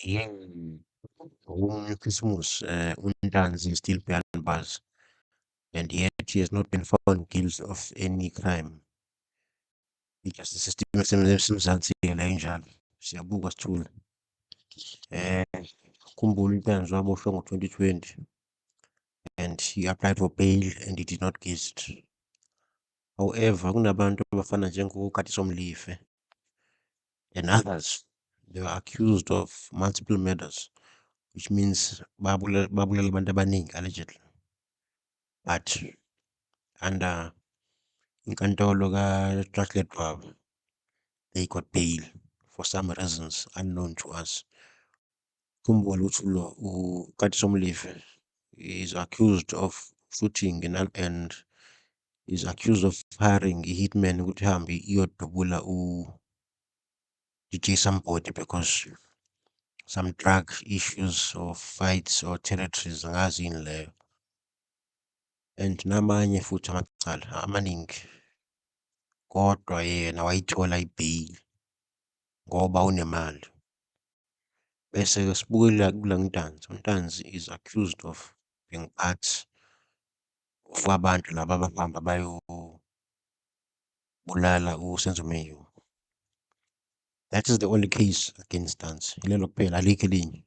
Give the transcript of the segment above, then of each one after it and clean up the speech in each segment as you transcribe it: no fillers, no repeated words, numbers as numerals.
Yeah, omunye uKhisimusi uNtanzi is still behind bars and yet he has not been found guilty of any crime. I-justice system yaseMzansi-ke la injalo, siyabuka sithule. Khumbula uNtanzi waboshwa ngo-2020 and he applied for bail and he did not get it. However, kunabantu abafana njengoKatiso Molefe and others, they were accused of multiple murders, which means babulala babulala abantu abaningi allegedly. But under inkantolo ka-Judge Ledwaba, they got bail for some reasons unknown to us. Khumbula ukuthi lo uKatiso Molefe is accused of shooting and is accused of hiring i-hitman ukuthi ihambe iyodubula u-DJ Sumbody because some drug issues or fights or territories, angazi yini leyo. And namanye futhi amacala amaningi. Kodwa yena wayithola i-bail ngoba unemali. Bese-ke sibukela kula Ntanzi, uNtanzi is accused of being part of abantu laba abahamba bayobulala uSenzo Meyiwa. That is the only case against Ntanzi, ilelo kuphela, alikho elinye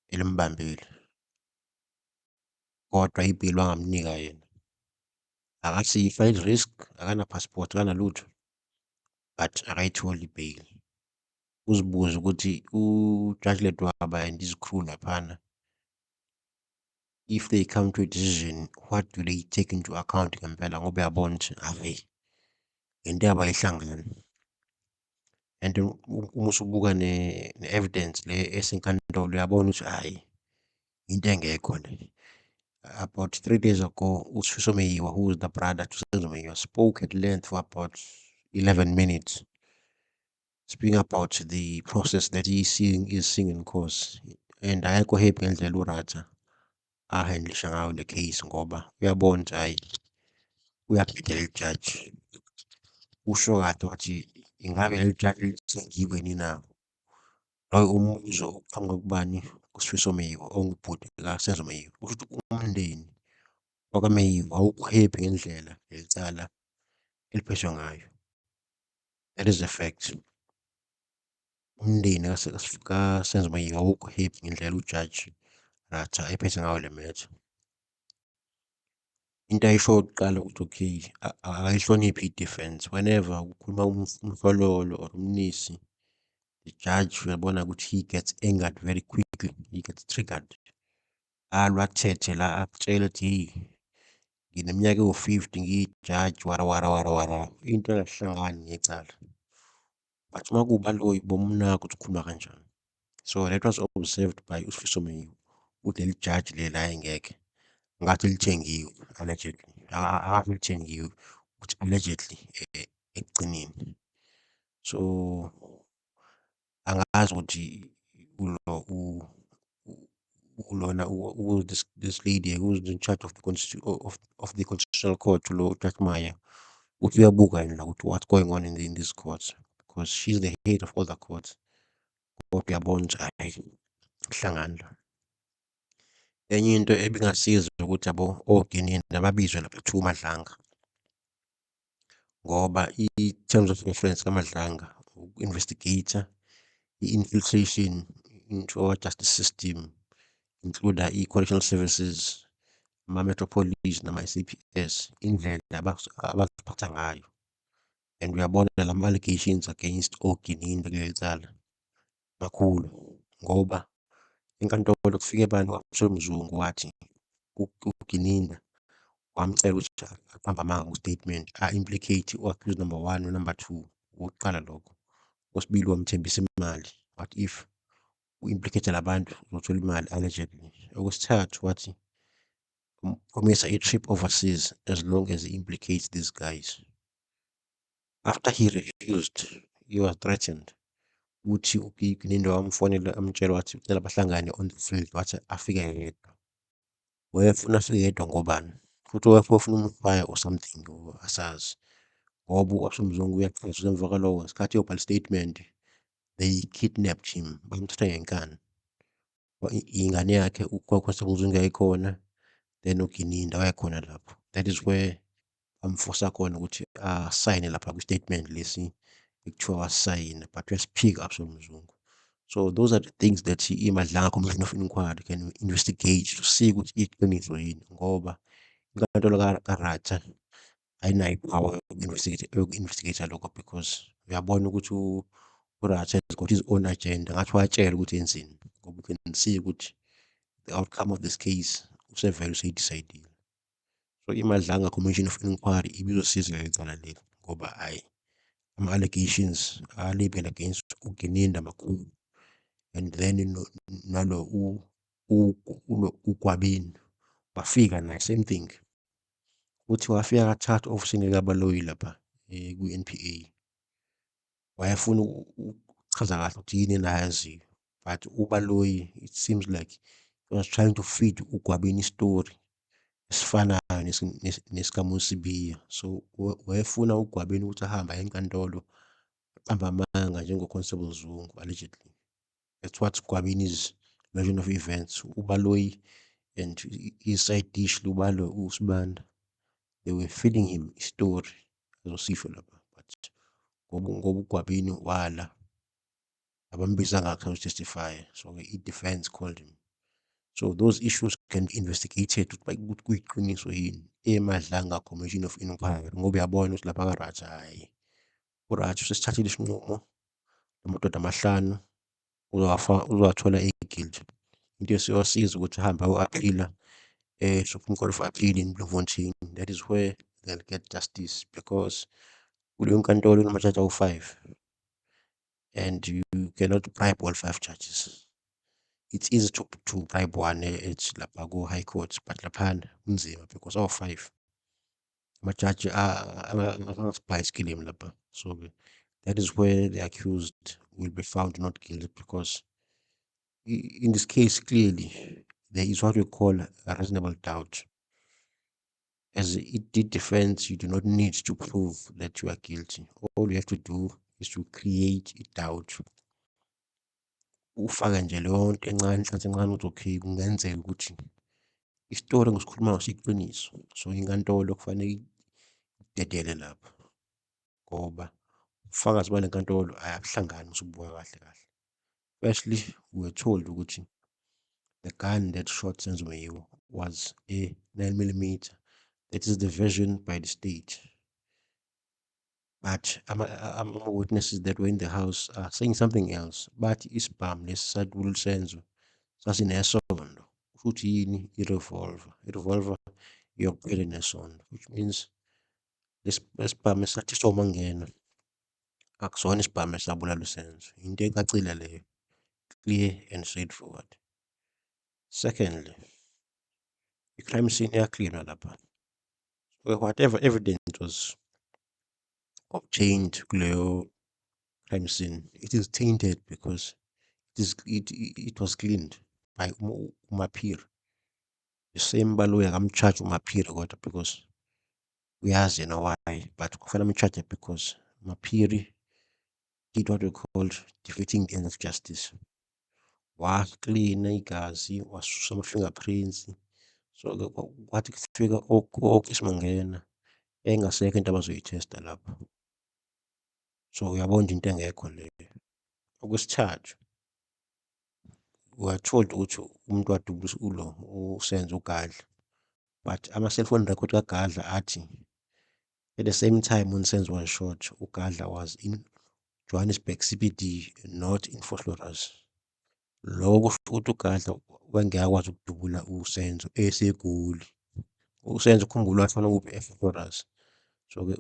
elimbambile. Kodwa i-bail bangamnika yena. Akasiyo i-flight risk, akana-passport, akanalutho, but akayitholi i-bail. Uzibuze ukuthi u-Judge Ledwaba and his crew laphana, if they come to a decision, what do they take into account ngempela? Ngoba uyabona ukuthi hhayi, lento yabo ayihlangani. And uma usubuka ne-evidence le esenkantolo, uyabona ukuthi hhayi, into engekho le. About 3 days ago, uSifiso Meyiwa, who is the brother to Senzo Meyiwa, spoke at length for about 11 minutes, speaking about the process that he is seeing in court. And akekho happy ngendlela uRatha a-handle-isha ngayo le case, ngoba uyabona ukuthi hhayi, uyabhida leli jaji. Usho kahle wathi ingabe leli jaji lithengiwe yini na? Loyo umbuzo oqhamuka kubani? KuSifiso Meyiwa, ongubhuti kaSenzo Meyiwa. Kusho ukuthi umndeni wakwaMeyiwa awukho happy ngendlela leli cala eliphethwe ngayo. That is a fact. Umndeni kaSenzo Meyiwa awukho happy ngendlela uJaji Ratha ephethe ngayo le matter. Into ayishoyo kuqala ukuthi okay, akayihloniphi i-defence. Whenever kukhuluma uMshololo or uMnisi, the judge, uyabona ukuthi he gets angered very quickly, he gets triggered. Alwe, athethe la, akutshele ukuthi hheyi, ngineminyaka ewu-50 ngiyijaji, wara wara wara wara, into engahlangani necala. But uma kuwuBaloyi bomunaka ukuthi ukhuluma kanjani. So that was observed by uSifiso Meyiwa ukuthi leli jaji leli, hhayi ngeke, ngathi lithengiwe allegedly, akasho lithengiwe, ukuthi allegedly ekugcineni. So angazi ukuthi ulo ulona this lady who's in charge of the Constitutional Court, lo Judge Maya, ukuthi uyabuka yini la ukuthi what's going on in this court, because she's the head of all the courts. Kodwa uyabona ukuthi hhayi, akuhlangani la. Enye into ebingasiza ukuthi yabo oGininda babizwe lapha kuthiwa uMadlanga, ngoba i-terms of reference kaMadlanga uku-investigate-a i-infiltration into our justice system, include i-correctional services, ama-Metro Police nama-SAPS, indlela abaziphatha ngayo. And uyabona lama-allegations against oGininda kuleli cala makhulu, ngoba enkantolo kufike bani? U-Absalom Zungu wathi uGininda wamcela ukuthi aqambe amanga ku-statement, a-implicate u-accused number one no-number two. Okokuqala lokho. Okwesibili, wamthembisa imali, wathi if u-implicate la bantu uzothola imali, allegedly. Okwesithathu, wathi um-promise i-trip overseas as long as he implicates these guys. After he refused, he was threatened ukuthi uGininda wamfonela, amtshela, wathi ucela bahlangane on the field, wathi afike yedwa. Wayefuna afike yedwa ngobani? Futhi wayefuna ukumfaya or something or asazi. Ngoba u-Absalom Zungu uyachaza emva kwaloko ngesikhathi eyobhala i-statement, They kidnapped him, bamthatha ngenkani. Ingane yakhe uConstable Zungu yayikhona, then uGininda wayekhona lapho. That is where bamfosa khona ukuthi asayine lapha kwi-statement lesi ekuthiwa wasayina, but uyasiphika Absalom Zungu. So those are the things that iMadlanga Commission of Inquiry can investigate to see ukuthi iqiniso yini, ngoba inkantolo kaRatha ayinayo i-power yoku-investigate lokho, because uyabona ukuthi uRatha has got his own agenda, ngathi wayatshela ukuthi enzeni, ngoba you can see ukuthi the outcome of this case usevele useyi-decide-ile. So iMadlanga Commission of Inquiry ibizosiza leli cala leli, ngoba hhayi, ama-allegations a-label against uGininda makhulu, and then nalo uGwabini bafika naye, same thing. Uthi wafika kathathu ofisini likaBaloyi lapha kwi-N_P_A. Wayefuna ukuchaza kahle ukuthi yini yena ayaziyo, but uBaloyi, it seems like he was trying to feed uGwabini isitori esifanayo nesikaMosibiya. So wayefuna uGwabini ukuthi ahambe aye enkantolo aqambe amanga njengo-Constable Zungu, allegedly. That's what Gwabini's version of events. UBaloyi and his side dish Lubalo uSibanda, they were feeding him isitori azosisho lapha, but ngoba uGwabini wala, abambizanga kuzo-testify, so i-defense called him. So those issues can be investigated ukuthi kuyiqiniso yini eMadlanga Commission of Inquiry, ngoba uyabona ukuthi lapha kaRatha, hhayi, uRatha usesithathile isinqumo, amadoda amahlanu uzowathola e-guilty. Into esiyosiza ukuthi ahambe ayo-appeal-a e-Supreme Court of Appeal in Bloemfontein. That is where they'll get justice, because kuleyo nkantolo kunamajaji awu-five and you cannot bribe all five judges. It's easy to bribe one ethi lapha ku-high court, but laphana kunzima because awu-five amajaji angasibhayisikilimi lapha. So that is where the accused will be found not guilty, because in this case clearly there is what we call a reasonable doubt. As a defense, you do not need to prove that you are guilty. All you have to do is to create a doubt. Ufake nje leyo nto encane, inhlansi encane, ukuthi okay, kungenzeka ukuthi isitori engisikhulumayo siyiqiniso. So inkantolo kufanele idedele lapho, ngoba ubufakazi bale nkantolo abuhlangani usubuka kahle kahle. Firstly, we were told ukuthi the gun that shot Senzo Meyiwa was a 9 millimeter. That is the version by the state. But ama-witnesses that were in the house are saying something else. Bathi isibhamu lesi sadubula uSenzo sasinesondo. Kusho ukuthi yini? I-revolver. I-revolver iyokuphela nesondo, which means lesi sibhamu esathiswa uMangena akusona isibhamu esabulala uSenzo. Into ecacile leyo, clear and straightforward. Secondly, i-crime scene iyaklinwa lapha. So whatever evidence was obtained kuleyo crime scene, it is tainted because it was cleaned by uMaphiri. The same Baloyi akam-charge uMaphiri kodwa, because uyazi yena why, but kufanele am-charge because Maphiri did what we call defeating the end of justice. Waklina igazi, wasusa ama-fingerprints. So-ke kwathi kufika o-Chris Mangena, engasekho into abazoyi-test-a lapho. So uyabona nje into engekho leyo. Okwesithathu, we are told ukuthi umuntu wadubula ulo uSenzo uGadla, but ama-cellphone record kaGadla athi at the same time when Senzo was shot, uGadla was in Johannesburg CBD, not in Vosloorus. Lokho kusho ukuthi uGadla wayengeke akwazi ukudubula uSenzo eseGoli. USenzo, khumbula, washona kuphi? E-Vosloorus. So-ke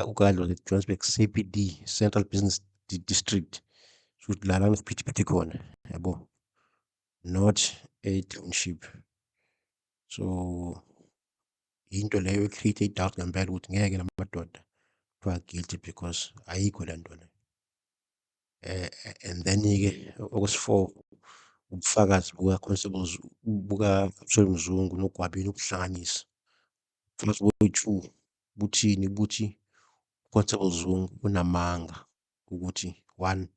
uGadla was at Johannesburg CBD, Central Business District, kusho ukuthi la kunesiphithiphithi khona yabo, not e-township. So into leyo e-create i-doubt ngempela ukuthi ngeke la madoda kuthiwa guilty, because ayikho le nto le. And then-ke okwesi-four, ubufakazi buka-Constable, buka-Absalom Zungu noGwabini, ukuhlanganisa. Ubufakazi boyi-two buthini? Buthi uConstable Zungu unamanga ukuthi One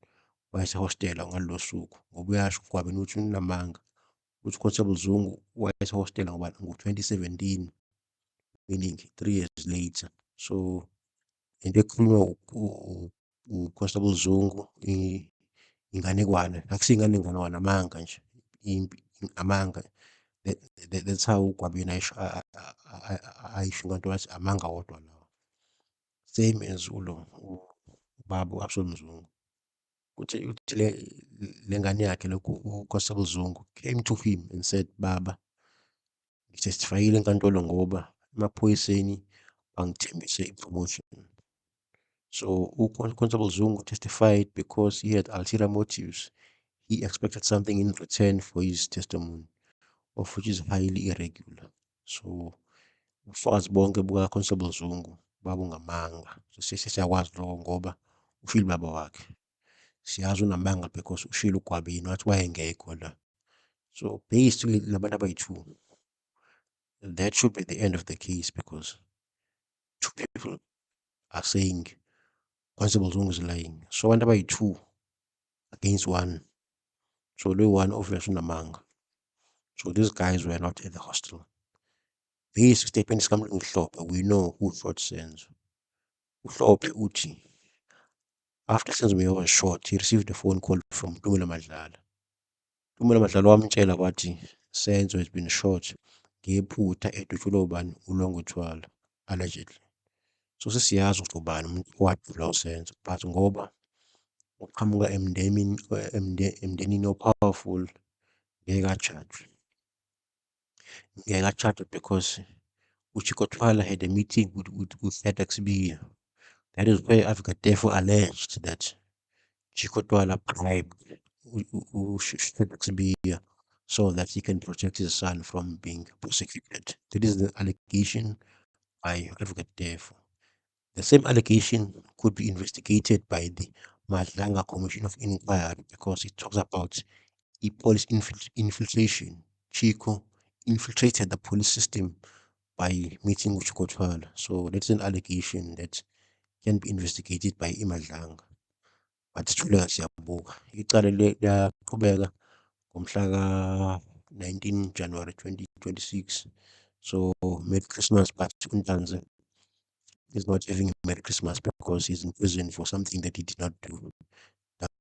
wayesehostela ngalolo suku, ngoba uyasho uGwabini ukuthi unamanga, uthi Constable Zungu wayesehostela ngoba ngo-2017, meaning 3 years later. So into ekhulunywa u-Constable Zungu inganekwane, akusiyo inganekwane, amanga nje, amanga. That's how uGwabini ayisho inkantolo, wathi amanga wodwa lawa. Same as ulo ubaba u-Absalom Zungu. Uthi le ngane yakhe lokhu u-Constable Zungu came to him and said, "Baba, ngi-testify-ile enkantolo ngoba emaphoyiseni bangithembise i-promotion." So u-Constable Zungu testified because he had ulterior motives. He expected something in return for his testimony, of which is highly irregular. So ubufakazi bonke buka-Constable Zungu babungamanga. Sesiyakwazi lokho ngoba ushilo ubaba wakhe. Siyazi unamanga because ushilo uGwabini wathi wayengekho la. So basically labantu abayi-two, that should be the end of the case, because two people are saying Constable Zungu is lying. So abantu abayi-two against one. So lo one obviously unamanga. So these guys were not at the hostel. Basic statement sikaMlungu Hlophe, we know who shot Senzo. UHlophe uthi after Senzo Meyiwa was shot, he received a phone call from Tumelo Madlala. Tumelo Madlala wamtshela wathi Senzo has been shot ngephutha, edutshulwe ubani? ULongwe Twala, allegedly. So sesiyazi ukuthi ubani umuntu owadubula uSenzo, but ngoba uqhamuka emndenini o-powerful, ngeke a-charge-we. Ngeke a-charge-we because uChicco Twala had a meeting with Shadrack Sibiya. That is where Advocate Teffo alleged that Chicco Twala bribed Shadrack Sibiya so that he can protect his son from being prosecuted. That is the allegation by Advocate Teffo. The same allegation could be investigated by the Madlanga Commission of Inquiry because it talks about police infiltration. Chicco infiltrated the police system by meeting with Chicco Twala. So that's an allegation that can be investigated by iMadlanga. But sithule siyabuka. Icala liyaqhubeka ngomhla ka-19 January 2026. So Merry Christmas, but uNtanzi is not having a Merry Christmas because he's in prison for something that he did not do.